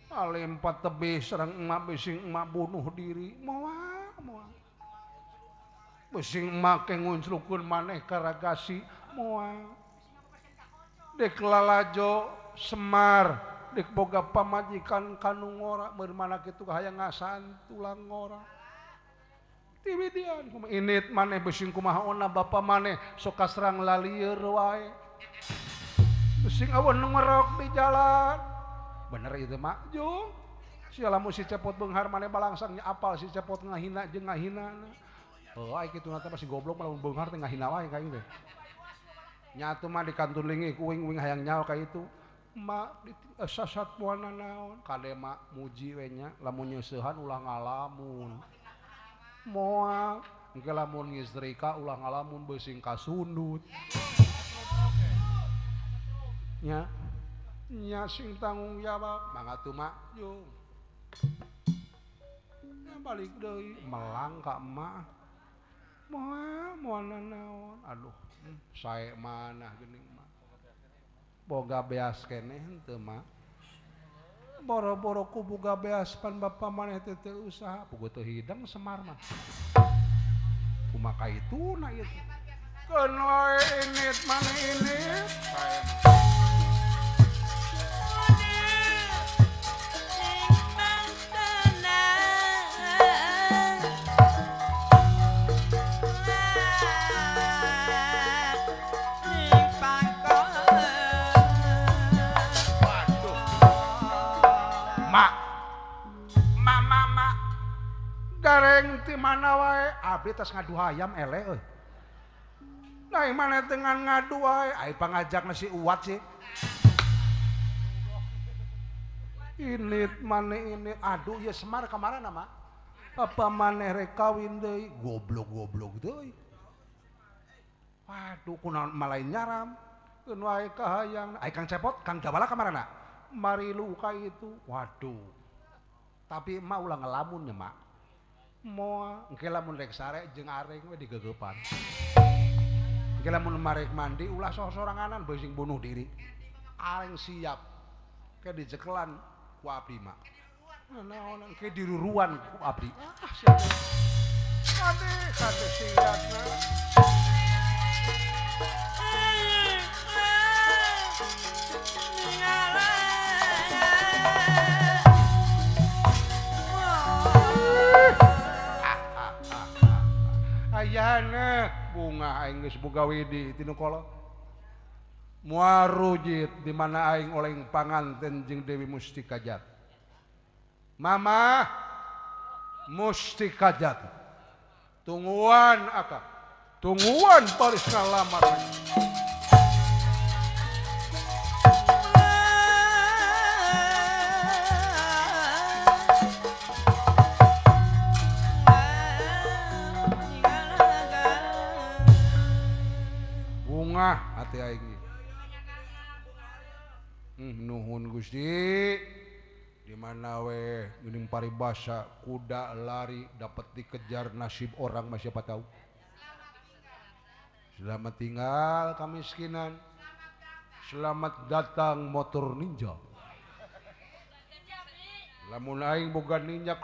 Alempat tebih sareng emak bising emak bunuh diri moal moal. Bising emak ke ngunclukeun maneh karagasi moal. Dek lalajo Semar dek boga pamajikan kanu ngora bermana kitu hayang ngasaan tulang ngora. Tiwidian kumaha init maneh bising kumaha ona bapa maneh sok kasrang lalieur wae. Bising awan nu ngerok di jalan. Bener itu mak jung. Sia lamun si Cepot beunghar maneh balangsang nya apal si Cepot ngahina jeung ngahinana. Heuh ai kitu na teh masih goblok mah lamun beunghar teh ngahina wae ka ieu teh. Nya atuh mah di kantun linggih ku uing uing hayang nyaho ka itu. Mak sasat moal naon kade mak muji we nya lamun nyeusehan ulah ngalamun. Moal engke lamun ngistrika ulah ngalamun beusing kasundut. Nya nya sing tanggung jawab mangga atuh mak jung. Nya balik deui melang ka emak. Moal moal nanaon aduh sae manah geuning mah. Boga beas keneh henteu mak. Boro-boro ku boga beas pan bapa maneh teh teu usaha puguh teu hidang Semar mah. Kumaha kaituna ieu teh. Keun wae init maneh init sae mah. Mak, mak Gareng ti mana wae abdi tas ngadu hayam eleh euy. Nah mana dengan ngadu wae ai pangajakna si Uwat sih. Init maneh ini aduh ya Semar kamarana mah. Apa maneh rek kawin deui goblok-goblok deui. Waduh kunaon malain nyaram. Keun wae kahayang. Ai Kang Cepot, Kang Dawala kamarana? Marilu ka itu. Waduh. Tapi emak ulah ngelamun nya mak. Moal engke lamun rek sare jeung areng we digegeupan. Engke lamun marek mandi ulah sosoranganan bae sing bunuh diri. Areng siap. Ke dijekelan ku abdi mak. Naon engke diruruan ku abdi. Ah siap. Kade kade siapna. Ayana bunga aing geus boga widi tinu kolot. Muarujit di mana aing oleng panganten jeung Dewi Mustika Jati. Mama Mustika Jati. Tungguan akak. Tungguan baris ngalamar. Hati aing. Nuhun Gusti. Di mana we geuning paribasa kuda lari dapat dikejar nasib orang mah siapa tahu. Selamat tinggal kemiskinan. Selamat datang motor ninja. Lamun aing boga ninja.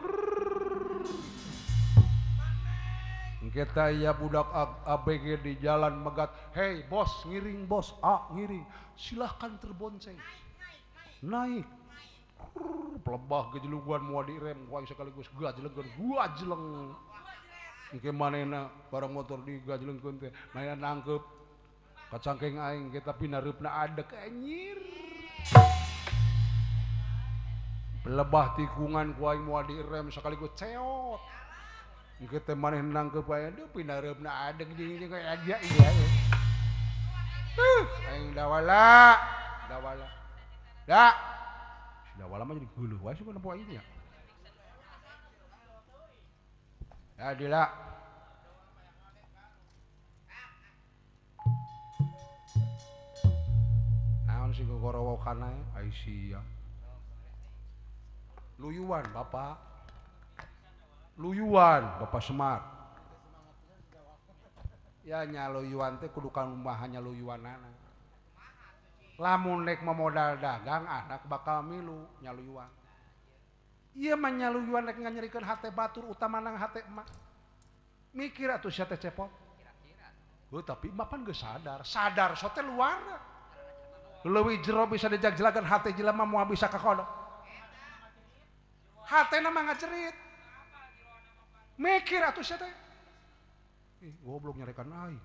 Kita ya budak ABG di jalan megat, hei bos ngiring bos, ah ngiring, silahkan terbonceng, naik, pelebah gejeluguan mua direm, gua sekaligus gajlengkeun, gua jeleng, engke manehna barang motor digajelengkeun teh, manehna nangkep, kacangkeng aing kita pinareupna adek anjir, pelebah tikungan ku aing mua direm sekaligus ceot. Kita maneh nangkep aja, aduh pinareupna adeg jeung jeung aya iya. Aing dawala, dawala. Da. Si dawala mah jadi geuleuh wae suka nempo aing nya. Ya dila. Naon sih gogorowokan ae? Ai sia. Luyuan Bapak. Luyuan Bapak Semar. Ya nya luyuan teh kudu kumaha nya luyuanana. Lamun rek memodal dagang anak bakal milu nya luyuan. Ieu mah nya luyuan rek nganyerikeun hate batur utamana hate emak. Mikir atuh sia teh Cepot. Heuh tapi emak pan geus sadar, sadar so teh luar. Leuwih jero bisa dijagjelagan hate jelema moal bisa kakodok. Hatena mah ngajerit. Mikir atuh sia teh. Ih, goblok nyarekan aing.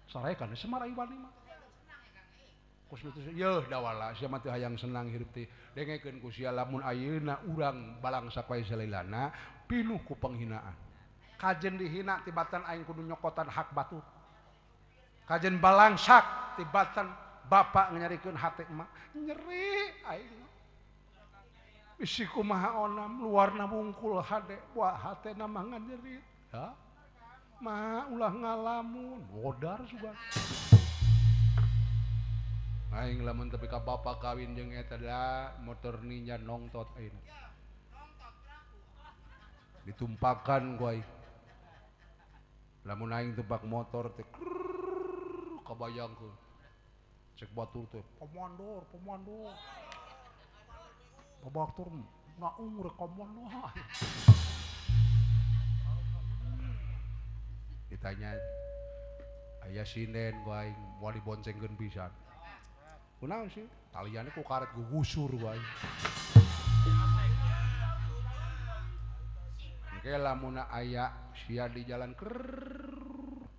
Sarekan Semar aing wani mah. Kos kitu yeuh dawala sia mah teu hayang senang hirup teh. Dengekeun ku sia lamun ayeuna urang balangsak wae salilana pinuh ku penghinaan. Kajen dihina tibatan aing kudu nyokotan hak batur. Kajen balangsak tibatan bapak nyarikeun hate emak. Nyeri aing. Bisi kumaha onam luarna wungkul hade wah hatena mah nganjerit. Ha? Mah ulah ngalamun modar sugan. Aing lamun tepi ka bapak kawin jeung eta da motor ninja nongtot aing. Ditumpakan ku aing. Lamun aing tumpak motor teh kabayangkeun. Cek batur teh pamandor, pamandor. Babaktur naung rek ka mana. Ditanya aya sinden ku aing moal diboncengkeun pisan. Kunaon sih? Taliane ku karet gugusur ku aing. Engke lamun aya sia di jalan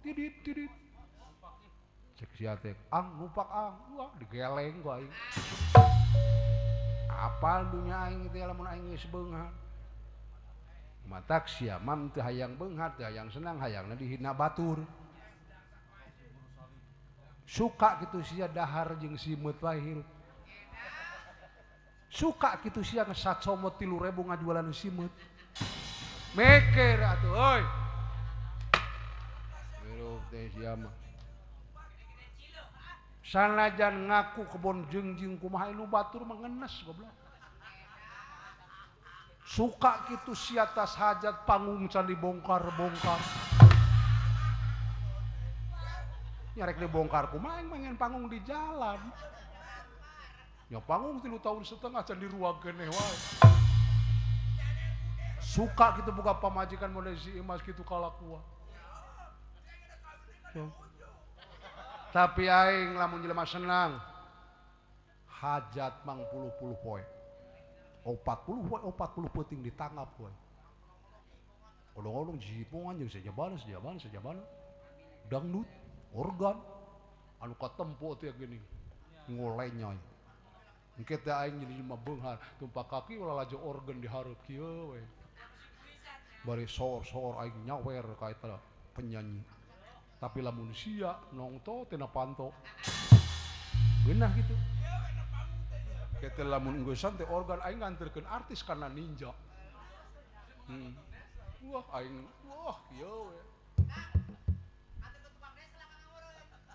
tidit tidit. Cek sia teh, "Ang numpak ang." Wah, digeleng ku aing. Apal dunya aing teh lamun aing geus beunghar. Matak sia mam teu hayang beunghar, teu hayang senang, hayangna dihina batur. Suka kitu sia dahar jeung simeut wae hirup. Suka kitu sia ngesacomot 3.000 ngajualan simeut. Mikir atuh euy. Hirup teh sia mah. Sanajan ngaku kebon jengjing kumaha nu batur mah ngenes goblok. Suka kitu sia tas hajat panggung can dibongkar-bongkar. Nyarek dibongkar kumaha aing mangen panggung di jalan. Ya panggung 3 tahun setengah can diruang keneh wae. Suka kitu buka pamajikan model si Imas kitu kalakuan. So. Tapi aing lamun jelema senang hajat mang puluh-puluh poe. 40 poe, 40 peuting ditanggap poe. Odong-odong jipongan jeung sejabana sejabana sejabana. Dangdut, organ anu katempo teh geuning ngolenyoy. Engke teh aing jadi jelema beunghar, tumpak kaki ulah laju organ dihareup kieu we. Bari soor-soor aing nyawer ka eta penyanyi. Tapi lamun sia nongto tina panto. Geunah kitu. Kita lamun ngeusan teh organ aing nganterkeun artis kana ninja. Wah aing wah kieu we.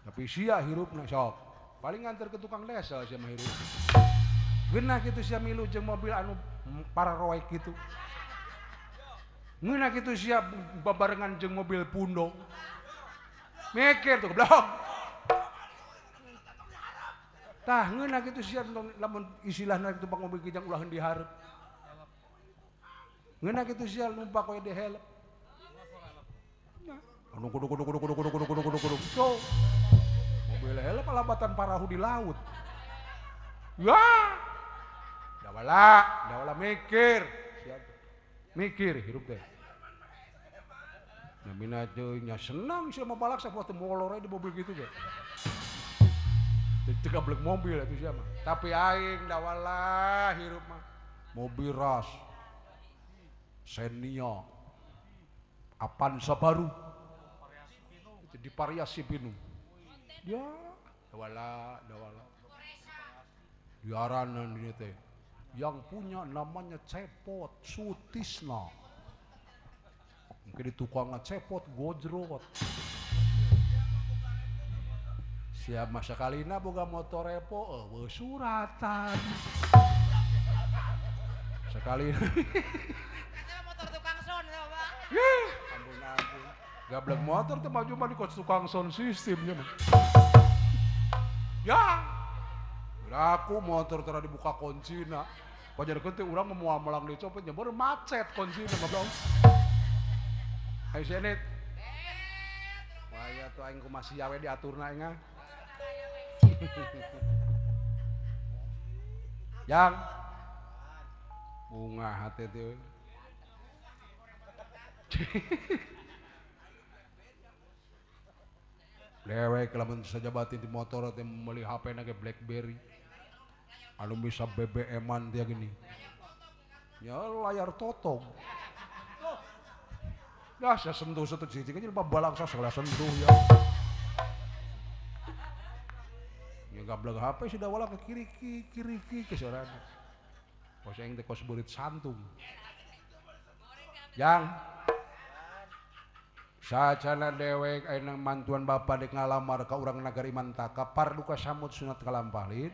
Tapi sia hirupna sok. Paling nganter ke tukang desa sia mah hirup. Geunah kitu sia milu jeung mobil anu pararoek kitu. Ngeunah kitu sia babarengan jeung mobil pundong. Mikir tuh goblok. Tah ngeunah kitu sia lamun istilahna kitu bak mobil kijang ulah dihareup. Ngeunah kitu sia numpak we di helm. Anu kudu kudu kudu kudu kudu kudu kudu kudu kudu. So, mobil helm alabatan parahu di laut. Ya. Dawala, dawala mikir. Sia mikir hirup teh. Namina teh nya senang sia mah balak sapoe teh molor di mobil kitu ge. Teu gablek mobil atuh sia mah. Tapi aing dawala hirup mah mobil ras Xenia Avanza baru itu di variasi pinu. Ya, dawala dawala. Diaranan dieu teh. Yang punya namanya Cepot Sutisna. Mungkin di tukang Cepot gojrot. Siap masa kalina boga motor repo eueuh suratan. Sekali. Motor tukang sound Pak. Ampun ampun. Gablek motor teh maju mah di tukang sound sistemnya mah. Ya. Aku motor tara dibuka kuncina. Pajarkeun teh urang moal melang dicopet nya baru macet kuncina goblok. Ayo senit. Wah ya tuh aing kumaha sia we diaturna aing ah. Yang bunga hati teh. Dewek lamun sajabatin di motor teh meuli HP na ge BlackBerry. Anu bisa BBM-an dia gini. Ya layar totong. Ya saya sentuh sentuh cicing aja lupa balangsa segala sentuh ya. Ya gablek HP sudah wala ke kiri kiri kiri ke sorangan. Kos aing teh kos beurit santung. Yang sacana dewek ayeuna mantuan bapa dek ngalamar ka urang nagari Mantaka parduka samud sunat kalampahlin.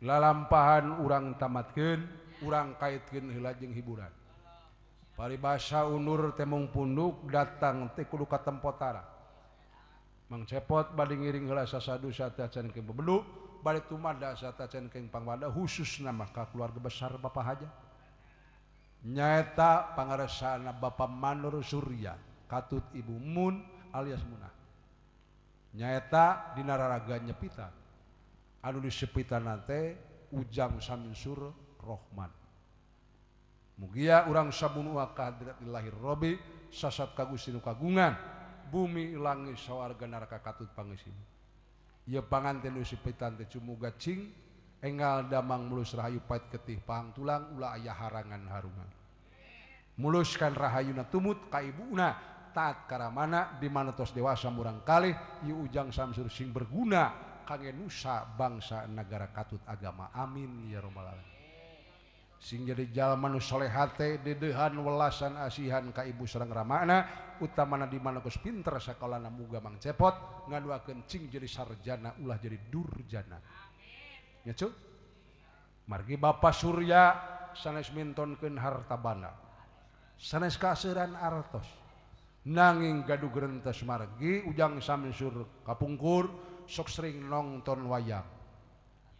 Lalampahan urang tamatkeun, urang kaitkeun heula jeung hiburan. Paribasa undur temung punduk datang teh kudu ka tempotara. Mang Cepot bade ngiring heula sasadu satacan ke bebedu, bade tumada satacan ke pangwada khususna mah ka keluarga besar Bapak Haja. Nyaeta pangaresana Bapak Manur Surya katut Ibu Mun alias Munah. Nyaeta dina raraga nyepitan. Anu disepitan teh Ujang Samsur Rohman. Mugia urang sabunua ka hadratilahir Robi sasat ka Gusti nu kagungan bumi langit sawarga neraka katut pangeusina. Ieu panganten nu sepitan teh cumuga cing enggal damang mulus rahayu pait ketih pahang tulang ulah aya harangan harungan. Muluskan rahayuna tumut ka ibuna taat karamana di mana tos dewasa murang kalih ieu Ujang Samsur sing berguna kangge nusa bangsa negara katut agama. Amin ya rabbal alamin. Sing jadi jalma nu soleh hate dedehan welasan asihan ka ibu sareng ramana utamana di mana geus pinter sakolana muga Mang Cepot ngaduakeun cing jadi sarjana ulah jadi durjana. Nya cu? Margi Bapak Surya sanes mintonkeun harta banda. Sanes kaaseuran artos. Nanging gaduh gerentes margi Ujang Samsur kapungkur sok sering nonton wayang.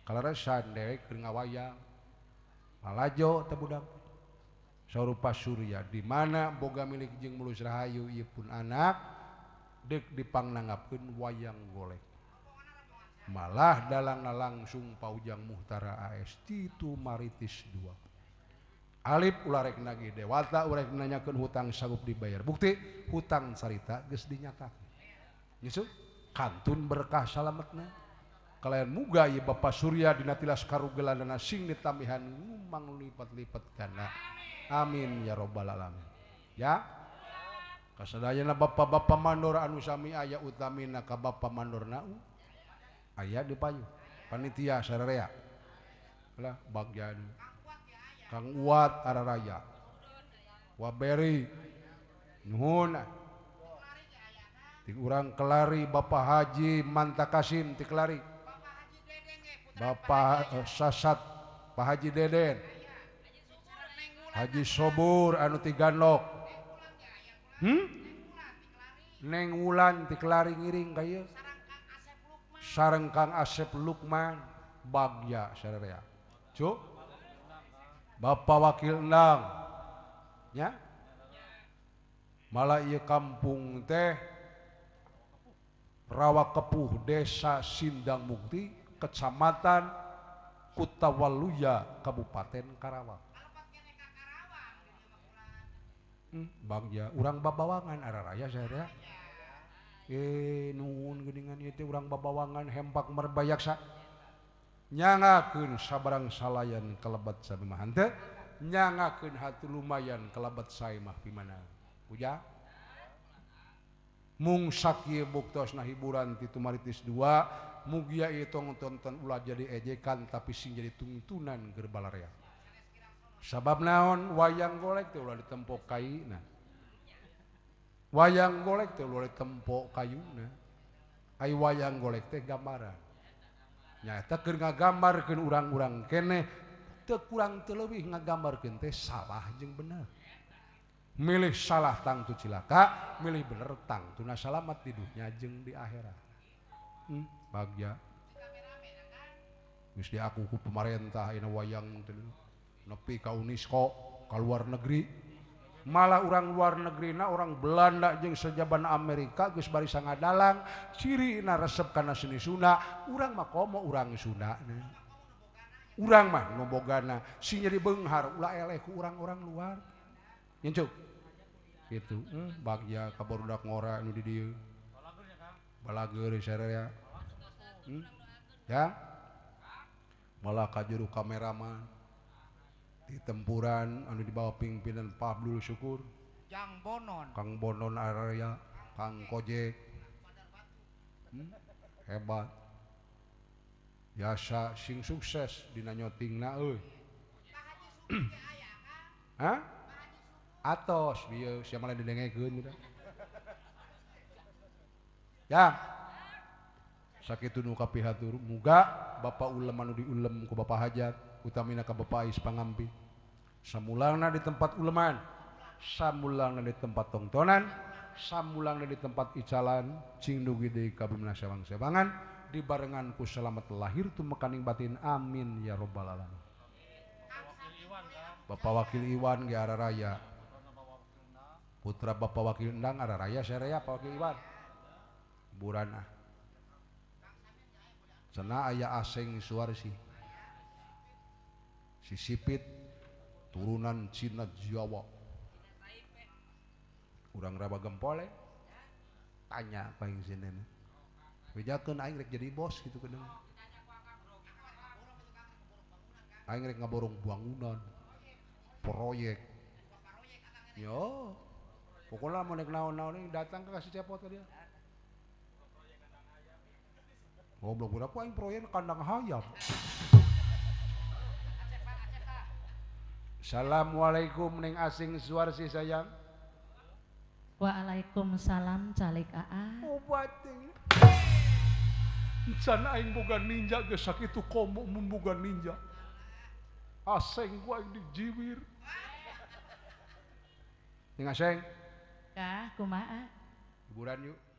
Kaleresan dewek keur ngawayang. Lalajo teh budak. Sarupa Surya di mana boga milik jeung mulus rahayu ieu pun anak deuk dipangnanggapkeun wayang golek. Malah dalangna langsung Pa Ujang Muhtara AS Titu Maritis 2. Alip ulah rek nagih dewata urek nanyakeun hutang sanggup dibayar. Bukti hutang carita geus dinyatakeun. Nyusul kantun berkah salametna. Kalayan muga ieu Bapak Surya dina tilas karugelanana sing ditambihan ngumang lipat-lipat ganda. Amin ya rabbal alamin. Ya. Kasadayana bapak-bapak mandor anu sami aya utamina ka Bapak Mandor Nau. Aya di payu. Panitia sararea. Lah bagja Kang Uat Araraya. Waberi nuhun. Ti urang Kelari Bapak Haji Mantakasim ti Kelari. Bapak Sasat Pak Haji Deden. Haji Sobur anu ti Gandok. Neng Wulan ti Kelari ngiring ka ieu. Sareng Kang Asep Lukman bagja sararea. Cuk. Bapak Wakil Endang. Ya. Malah ieu kampung teh Rawa Kepuh Desa Sindang Mukti, Kecamatan Kutawaluya, Kabupaten Karawang. Bagja urang babawangan araraya saya. Nuhun geuningan ieu teh urang babawangan hempak merbayaksa. Nyangakeun sabarang salayan kalebat sae mah henteu, nyangakeun hati lumayan kalebat sae mah pimana. Ujang mung sakieu buktosna hiburan ti Tumaritis 2 mugia ieu tong tonton ulah jadi ejekan tapi sing jadi tungtunan keur balarea. Sabab naon wayang golek teh ulah ditempok kaina. Wayang golek teh ulah ditempok kayuna. Ai wayang golek teh gambaran. Nyaeta keur ngagambarkeun urang-urang keneh teu kurang teu leuwih ngagambarkeun teh salah jeung bener. Milih salah tangtu cilaka, milih bener tangtuna salamat di dunya jeung di akhirat. Bagja. Geus diaku ku pemerintah ayeuna wayang teh nepi ka UNESCO ka luar negeri. Malah urang luar negerina orang Belanda jeung sejaban Amerika geus bari sangadalang cirina resep kana seni Sunda, urang mah komo urang Sunda. Urang mah nu bogana sing jadi beunghar ulah eleh ku urang-urang luar. Nyencuk. Gitu. Bagja ka barudak ngora nu di dieu. Balageur sararea. Ya. Malah ka juru kameraman di tempuran anu dibawa pimpinan Pak Abdul Syukur, Kang Bonon, Kang Bonon Araya, Kang Kojek. Hebat. Jasa sing sukses dina nyotingna euy. Hah? Atos dieu sia malah didengekeun gitu. Ya. Sakitu nu kapihatur muga Bapak ulem anu diulem ku Bapak Hajat utamina ka Bapak Ais Pangampi. Samulangna di tempat uleman, samulangna di tempat tongtonan, samulangna di tempat icalan, cing dugi deui ka bumina sewang-sewangan dibarengan ku selamat lahir tumekaning batin. Amin ya rabbal alamin. Bapak Wakil Iwan ge Araraya. Putra Bapak Wakil Endang Araraya saraya Pak Wakil Iwan. Hiburan ah. Cenah aya Aseng Suwarsi. Si Sipit turunan Cina Jawa. Urang raba gempole. Tanya paling sinin. Bejakeun aing rek jadi bos gitu kedeung. Aing rek ngaborong bangunan. Proyek. Yo. Pokoknya mau naik naon-naon datang ke kasih cepot ke dia. Goblok budak aing proyek kandang hayam. Assalamualaikum Neng Asing Suwarsi sayang. Waalaikumsalam calik aa. Obat Can aing boga ninja geus sakitu komo mun boga ninja. Aseng gua aing dijiwir. Neng Aseng. Kah kumaha? Hiburan yuk.